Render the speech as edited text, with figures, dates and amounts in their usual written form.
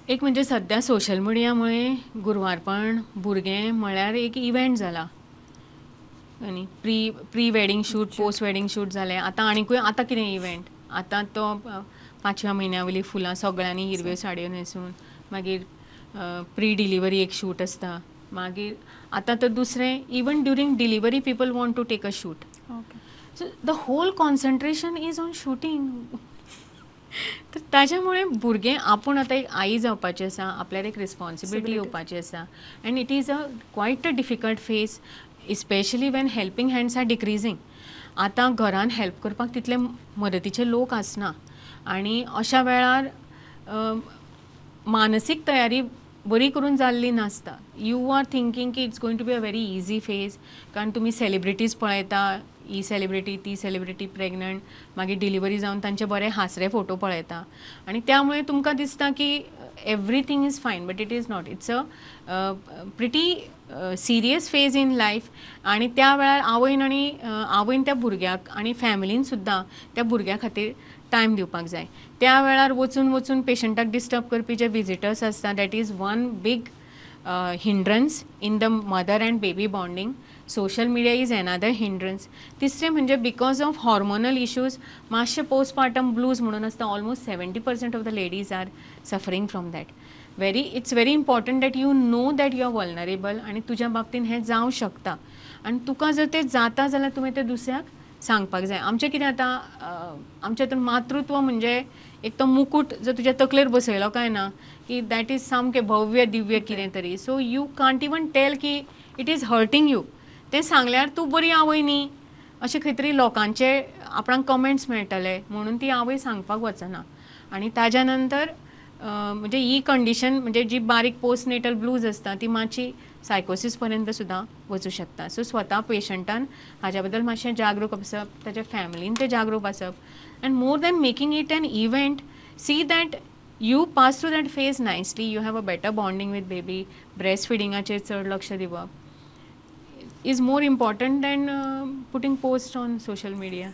एक म्हणजे सद्या सोशल मिडियामुळे गुरवारपण भुरगें म्हळ्यार एक इव्हेंट जाला आनी pre wedding shoot, post wedding shoot जालें. आतां आनीकूय आतां कितें इव्हेंट, आतां तो 5व्या म्हयन्या वयलीं फुलां सगळ्यांनी हिरव्यो साडयो न्हेसून, मागीर प्री डिलिव्हरी एक शूट आसता, मागीर आतां तर दुसरें even during delivery people want to take a shoot. So the whole concentration is on shooting. तर ताज्या मुळे भुरगें आपूण आतां एक आई जावपाची आसा, आपल्यार एक रिस्पॉन्सिबिलिटी येवपाची आसा and it is a quite a difficult phase, especially when helping hands are decreasing. आतां घरान हेल्प करपाक तितले मदतीचे लोक आसना आनी अशा वेळार मानसीक तयारी बरी करून जाल्ली नासता. You are thinking की it's going to be a very easy phase, कारण तुमी सेलिब्रिटीज पळयता, ही सेलिब्रिटी ती सेलिब्रिटी प्रेग्नंट, मागीर डिलिव्हरी जावन तांचे बरे हांसरे फोटो पळयता आनी त्यामुळे तुमकां दिसता की everything is fine, but it is not. It's a pretty serious phase in life आनी त्या वेळार आवयन आनी आवयन त्या भुरग्याक आनी फॅमिलीन सुद्दां त्या भुरग्या खातीर टायम दिवपाक जाय. त्या वेळार वचून वचून पेशंटाक डिस्टर्ब करपी जे विजिटर्स आसता, that is one big hindrance in the mother and baby bonding. Social media is another hindrance. तिसरें म्हणजे because of hormonal issues मातशें पोस्टपार्टम ब्लूज म्हणून आसता. Almost 70% of the ladies are suffering from that. Very it's very important that you know that you are vulnerable आनी तुज्या बाबतीन हें जावं शकता आनी तुका जर तें जाता जाल्यार तुवें तें दुसऱ्याक सांगपाक जाय. आमचें कितें जाता, आमच्या हितून मातृत्व म्हणजे एक तो मुकूट जर तुज्या तकलेर बसयलो काय ना की that is सामकें भव्य दिव्य कितें तरी. So you can't even tell की it is hurting you. तें सांगल्यार तूं बरी आवय न्ही अशें खंय तरी लोकांचे आपणाक कमेंट्स मेळटले म्हणून ती आवय सांगपाक वचना. आनी ताज्या नंतर म्हणजे ही कंडिशन म्हणजे जी बारीक पोस्ट नेटल ब्लूज आसता ती मातशी सायकोसीस पर्यंत सुद्दां वचूं शकता. सो स्वता पेशंटान हाज्या बद्दल मातशें जागरूक आसप, ताच्या फॅमिलीन तें जागरूक आसप and more than making it an event, see that you pass through that phase nicely, you have a better bonding with baby. Breast फिडिंगाचेर चड लक्ष दिवप is more important than putting post on social media.